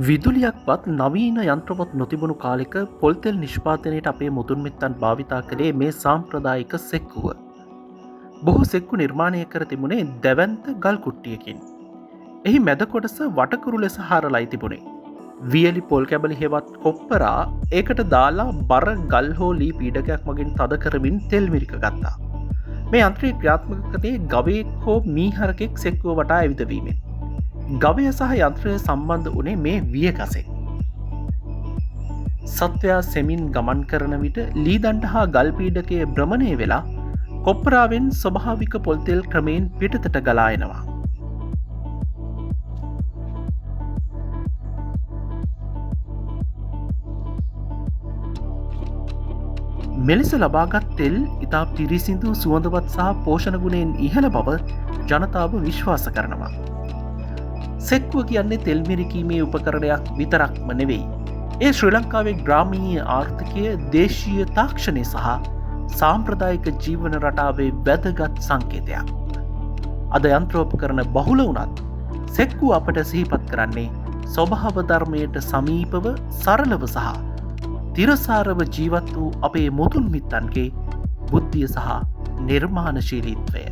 විදුලියක්වත් නවීන යන්ත්‍රවත් නොතිබුණු කාලෙක පොල්තෙල් නිෂ්පාදනයට අපේ මුතුන් මිත්තන් භාවිතා කළේ මේ සාම්ප්‍රදායික සෙක්කුව. බොහෝ සෙක්කු නිර්මාණය කර තිබුණේ දැවැන්ත ගල් කුට්ටියකින්. එහි මැද කොටස වටකුරු ලෙස හාරලයි තිබුණේ. වියලි පොල් කැබලි හෙවත් කොප්පරා ඒකට දාලා බර ගල් හෝ ලී පීඩකයක් මගින් තද කරමින් තෙල් මිරික ගත්තා. මේ යන්ත්‍රයේ ක්‍රියාත්මක කළේ ගවයෙක් හෝ මීහරකෙක් සෙක්කුව වටා ඇවිදවීමෙන්. ගවය සහ යන්ත්‍රය සම්බන්ධ වුණේ මේ වියගසෙන්. සත්වයා සෙමින් ගමන් කරන විට ලී දණ්ඩ හා ගල් පීඩකය භ්‍රමණය වෙලා කොප්පරාවෙන් ස්වභාවික පොල්තෙල් ක්‍රමයෙන් පිටතට ගලා එනවා. මෙලෙස ලබාගත් තෙල් ඉතා පිරිසිදු, සුවඳවත් සහ පෝෂණ ගුණයෙන් ඉහළ බව ජනතාව විශ්වාස කරනවා. සෙක්කුව කියන්නේ තෙල් මිරිකීමේ උපකරණයක් විතරක්ම නෙවෙයි. ඒ ශ්‍රී ලංකාවේ ග්‍රාමීය ආර්ථිකය, දේශීය තාක්ෂණය සහ සාම්ප්‍රදායික ජීවන රටාවේ වැදගත් සංකේතයක්. අද යන්ත්‍රෝපකරණ බහුල වුණත් සෙක්කුව අපට සිහිපත් කරන්නේ ස්වභාව ධර්මයට සමීපව, සරලව සහ තිරසාරව ජීවත් වූ අපේ මුතුන් මිත්තන්ගේ බුද්ධිය සහ නිර්මාණශීලීත්වය.